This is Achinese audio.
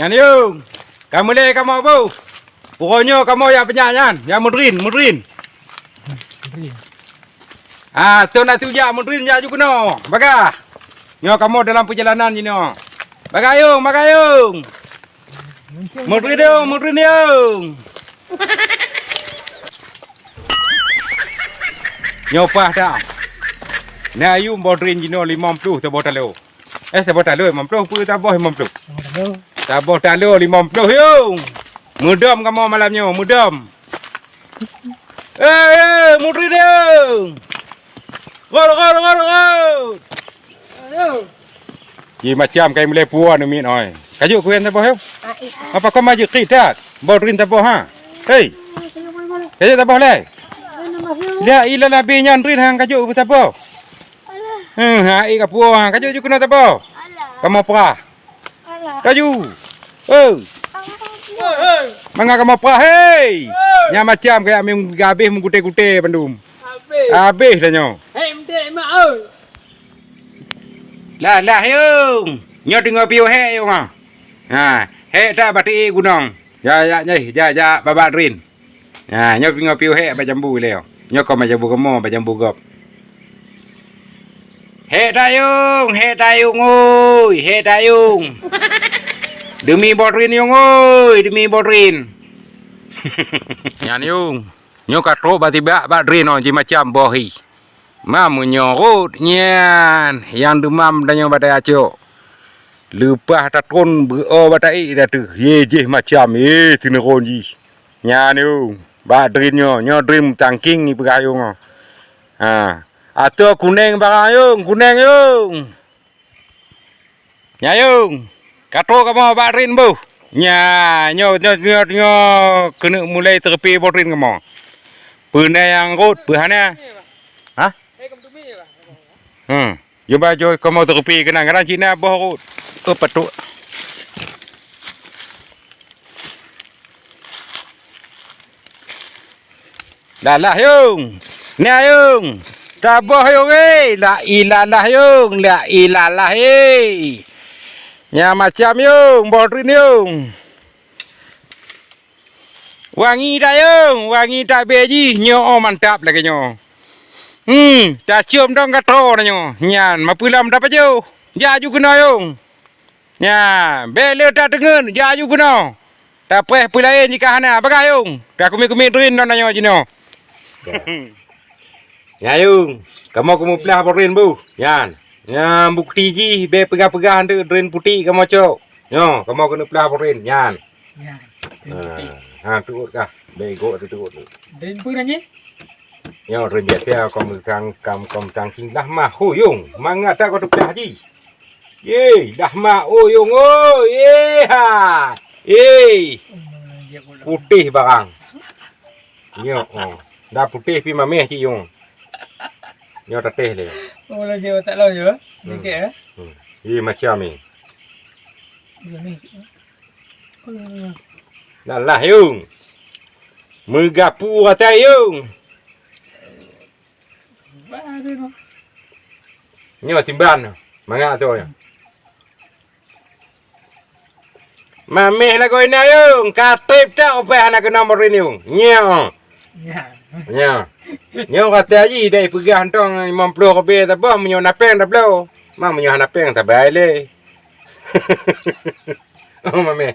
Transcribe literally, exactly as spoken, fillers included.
Nyan Yung, ka meulée kamoe boh. Uroe nyoe kamoe jak peujak nyan, jak meudrin, meudrin. Ah, ton na tujak meudrin jak ju keunoe. Bagah. Nyoe kamoe dalam peujalanan jinoe. Bagah Yung, bagah Yung. Meudrin Yung, meudrin Yung. Nyoe paih that. Na Yung boh drin jinoe limong ploh saboh taloe. Eh, saboh taloe limong ploh, peue saboh limong ploh? Saboh taloe. Saboh taloe limong ploh, Yung. Meudom kamoe malam nyoe, meudom. Eh, eh, meudrin Yung. Rot, rot, rot, rot. Ji macam kai meulée puwoe neumiet oi. Kajok kuyen saboh, Yung. Apa kau maju krik that? Boh drin saboh, ha? Hei. Kajok saboh lé. La ilaha illallah, bi nyan drin hang kajok saboh. Hmm, ha, i ka puwoe, ha, kajok ju keunoe saboh. Kamoe prah. Laju. Oh. Mangat kamoe prah, hei. Nyan macam kaya mim gabeh meuguté-guté bandum. Habéh. Habéh dah nyoe. Hei, meutek mak, oi. Lah, lah, Yung. Nyoe teungoh piôh hék, Yung, ah. Ha, hék that bak teuié gunong. Jak, jak, jak, jak, jak babah drin. Ha, nyoe teungoh piôh hék bak jambu lé. Nyoe kon bak jambu kamoe, bak jambu gob. Hék that Yung, hék that Yung, oi, hék that Yung. Demi boh drin Yung, oi, demi boh drin. Nyan Yung, nyoe ka trok bak tibak bak drin nyoe ji macam boh hi. Ma meunyoe rot nyan nyang deumam tanyoe bak tacok. Leupah tatron beu-o bak taék dah teuh, ye jih macam, ye, sineuron jih. Nyan Yung, bak drin nyoe, nyoe drin tangking ipeugah Yung nyoe. Ha, ateueh kuneng barang Yung, kuneng Yung. Nyan Yung, ka trok kamoe bak drin boh. Nya, nyoe, nyoe, nyoe, nyoe keuneuk mulai teureupie boh drin kamoe. Peue na nyang rot, peue hana. Hah? Hmm. Jumpa joi kamoe teureupie keunan, kadang cit na boh rot. Oh, patuk. Lah, lah, Yung. Ni, Yung. Taboh, Yung, eh. La ilalah, Yung. La ilalah, eh. Nya macam, Yung. Boh drin, Yung. Wangi that, Yung. Wangi that bèe jih. Nyoe, oh, mantap lagèe nyoe. Hmm, tacium dong ka troe na nyoe. Nyan, mapeulam tapajoh. Jak ju keunoe, Yung. Nyan, bèk le tateungeut, jak ju keunoe. Tapreh peue laén jika hana, bagah Yung. Takumiet-kumiet drin nyoe nyoe jinoe. Nyan Yung, kamoe keuneuk plah boh drin boh. Nyan. Nyan bukeuti jih bèk peugah-peugah eunteuk drin putéh kamoe cok. Nyoe, kamoe keuneuk plah boh drin. Nyan. Nyan. Ha, ha, tuot kah. Bèk gok teutuot. Drin peue nyan jih? Nyoe drin biasa, kom tang, kam, kom tang king dah mah, hu Yung, mangat that kau teuplah jih. Ye, dah mak, oh, Yung, oh, ye, ha. Eh, putéh barang. Nyoe, oh. Dah putéh pi mameh cit, Yung. Nyoe tatéh lé. Oh, laju tak laju, eh? Hmm. Dikit, eh? Hmm. Ye, macam ni. Macam ni. Hmm. Dah lah, Yung. Meugapu rata, Yung. Baru tu. Nyoe simban. Mangat tu, ya. Mameh lagoe na, Yung. Ka trép tak upah hana keunoe meurin, Yung. Nyoe. Ya. Nyoe. Nyoe kata ji dai peugah entong limong ploh ribèe saboh, meunyoe na péng tabloe. Ma meunyoe hana péng sabai lé. Oh, mameh.